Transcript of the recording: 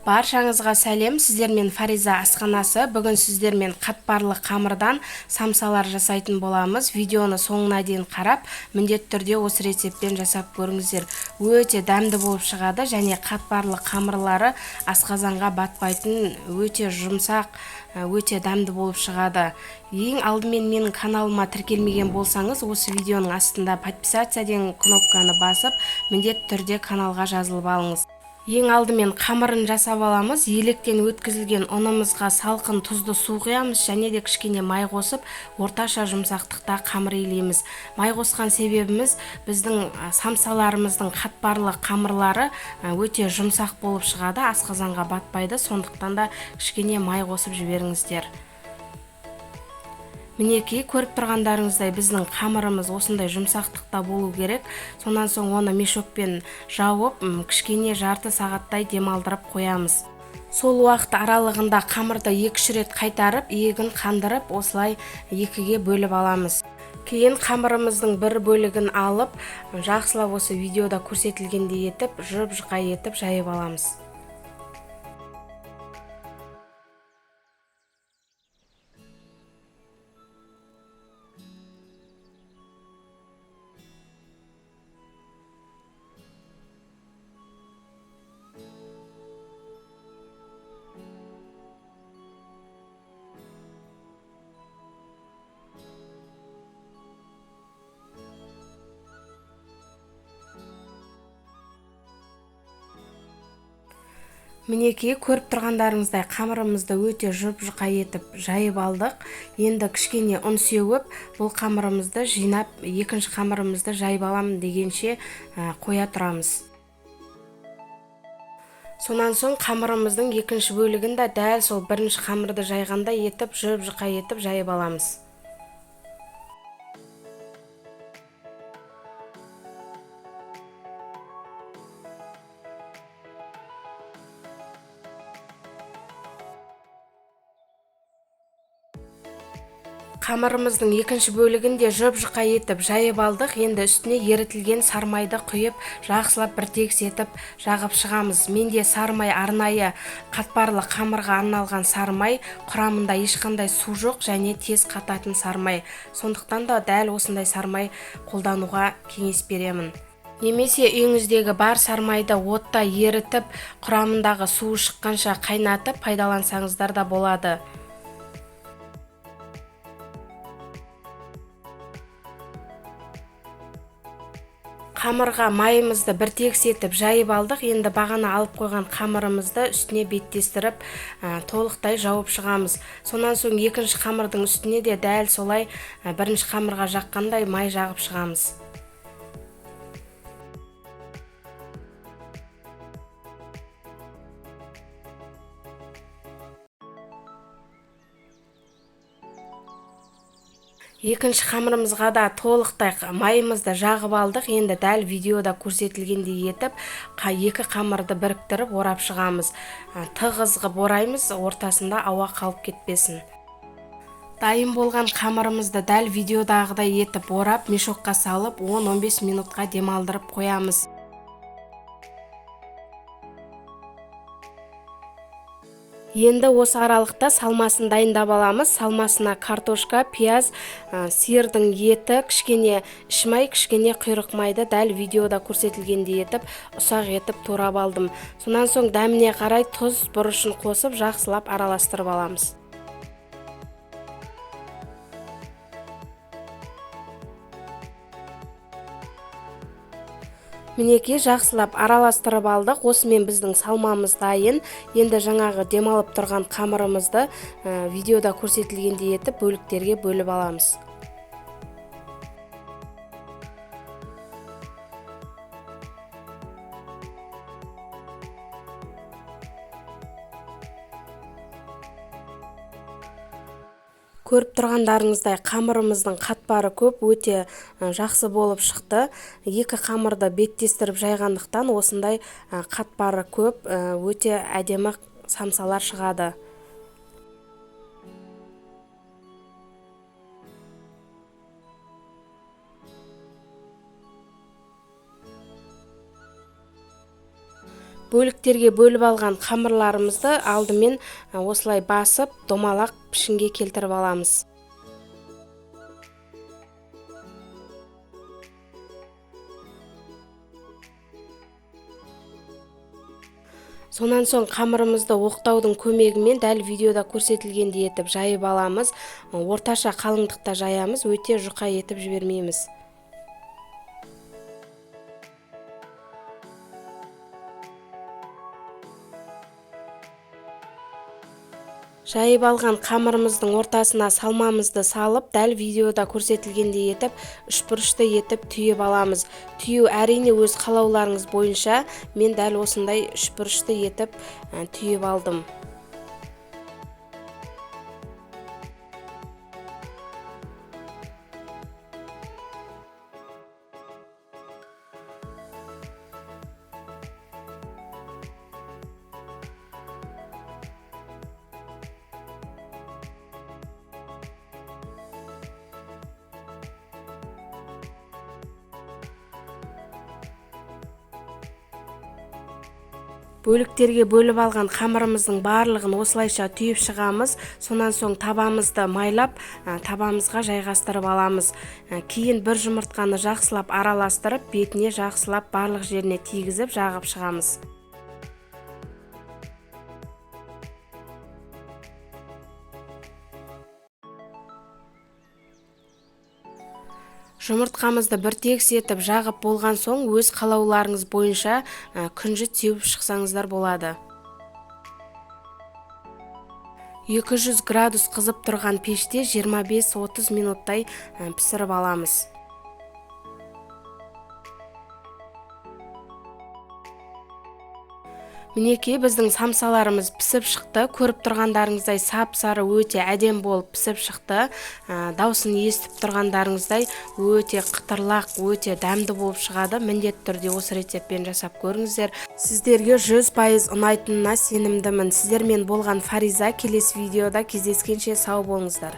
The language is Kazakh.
Баршаңызға сәлем, сіздермен Фариза асханасы. Бүгін сіздермен қатпарлы қамырдан самсалар жасайтын боламыз. Видеоны соңына дейін қарап, міндетті түрде осы рецептпен жасап көріңіздер. Өте дәмді болып шығады және қатпарлы қамырлары асқазанға батпайтын, өте жұмсақ, өте дәмді болып шығады. Ең алдымен менің каналыма тіркелмеген болсаңыз, осы видеоның астында подписаться деген кнопканы басып, міндетті түрде каналға жазылып алыңыз. Ең алдымен қамырын жасап аламыз. Електен өткізілген ұнымызға салқын тұзды су құямыз және де кішкене май қосып, орташа жұмсақтықта қамыр илейміз. Май қосқан себебіміз, біздің самсаларымыздың қатпарлы қамырлары өте жұмсақ болып шығады, асқазанға батпайды, сондықтан да кішкене май қосып жіберіңіздер. Мінекей, көріп тұрғандарыңыздай біздің қамырымыз осындай жұмсақтықта болу керек. Сонан соң оны мешокпен жауып, кішкене жарты сағаттай демалдырып қоямыз. Сол уақыт аралығында қамырды екі-үш рет қайтарып, иегін қандырып, осылай екіге бөліп аламыз. Кейін қамырымыздың бір бөлігін алып, жақсылап осы видеода көрсетілгендей етіп, жұп-жұқа етіп жайып аламыз. Мінекей, көріп тұрғандарыңыздай қамырымызды өте жұп-жұқа етіп жайып алдық. Енді кішкене ұн сеуіп, бұл қамырымызды жинап, екінші қамырымызды жайып аламын дегенше, қоя тұрамыз. Сонан соң қамырымыздың екінші бөлігін де дәл сол бірінші қамырды жайғандай етіп, жұп-жұқа етіп жайып аламыз. Қамырымыздың екінші бөлігін де жұп-жұқа етіп жайып алдық. Енді үстіне ерітілген сармайды құйып, жақсылап бір тегіс етіп жағып шығамыз. Менде сармай арнайы қатпарлы қамырға арналған сармай, құрамында ешқандай су жоқ және тез қататын сармай. Сондықтан да дәл осындай сармай қолдануға кеңес беремін. Немесе үйіңіздегі бар сармайды отта ерітіп, құрамындағы суы шыққанша қайнатып пайдалансаңыздар да болады. Қамырға майымызды бір тегіс етіп жайып алдық. Енді бағана алып қойған қамырымызды үстіне беттестіріп, толықтай жауып шығамыз. Сонан соң екінші қамырдың үстіне де дәл солай, бірінші қамырға жаққандай май жағып шығамыз. Екінші қамырымызға да толықтай майымызды жағып алдық. Енді дәл видеода көрсетілгендей етіп, екі қамырды біріктіріп орап шығамыз. Тығыз қып ораймыз, ортасында ауа қалып кетпесін. Дайын болған қамырымызды дәл видеодағыдай етіп орап, мешокқа салып, он-он бес минутқа демалдырып қоямыз. Енді осы аралықта салмасын дайындап аламыз. Салмасына картошка, пияз, сиырдың еті, кішкене ішмай, кішкене құйрық майды дәл видеода көрсетілгендей етіп, ұсақ етіп турап алдым. Сонан соң дәміне қарай тұз, бұрышын қосып, жақсылап араластырып аламыз. Мінекей, жақсылап араластырып алдық. Осымен біздің салмамыз дайын. Енді жаңағы демалып тұрған қамырымызды, видеода көрсетілгендей етіп бөліктерге бөліп аламыз. Көріп тұрғандарыңыздай қамырымыздың қатпары көп, өте жақсы болып шықты. Екі қамырды беттестіріп жайғандықтан осындай, қатпары көп, өте әдемі самсалар шығады. Бөліктерге бөліп алған қамырларымызды алдымен осылай басып, домалақ пішінге келтіріп аламыз. Сонан соң қамырымызды оқтаудың көмегімен дәл видеода көрсетілгендей етіп жайып аламыз. Орташа қалыңдықта жаямыз, өте жұқа етіп жібермейміз. Жайып алған қамырымыздың ортасына салмамызды салып, дәл видеода көрсетілгендей етіп, үшбұрышты етіп түйіп аламыз. Түю әрине өз қалауларыңыз бойынша, мен дәл осындай үшбұрышты етіп түйіп алдым. Бөліктерге бөліп алған қамырымыздың барлығын осылайша түйіп шығамыз. Сонан соң табамызды майлап, табамызға жайғастырып аламыз. Кейін бір жұмыртқаны жақсылап араластырып, бетіне жақсылап барлық жеріне тигізіп жағып шығамыз. Жұмыртқамызды бір тегіс етіп жағып болған соң өз қалауларыңыз бойынша күнжіт сеуіп шықсаңыздар болады. 200 градус қызып тұрған пеште 25-30 минуттай пісіріп аламыз. Мінекей біздің самсаларымыз пісіп шықты. Көріп тұрғандарыңыздай сап-сары өте әдем болып пісіп шықты. Даусын естіп тұрғандарыңыздай өте қытырлақ, өте дәмді болып шығады. Міндетті түрде осы рецептпен жасап көріңіздер. Сіздерге 100% ұнайтынына сенімдімін. Сіздермен болған Фариза. Келесі видеода кездескенше сау болыңыздар.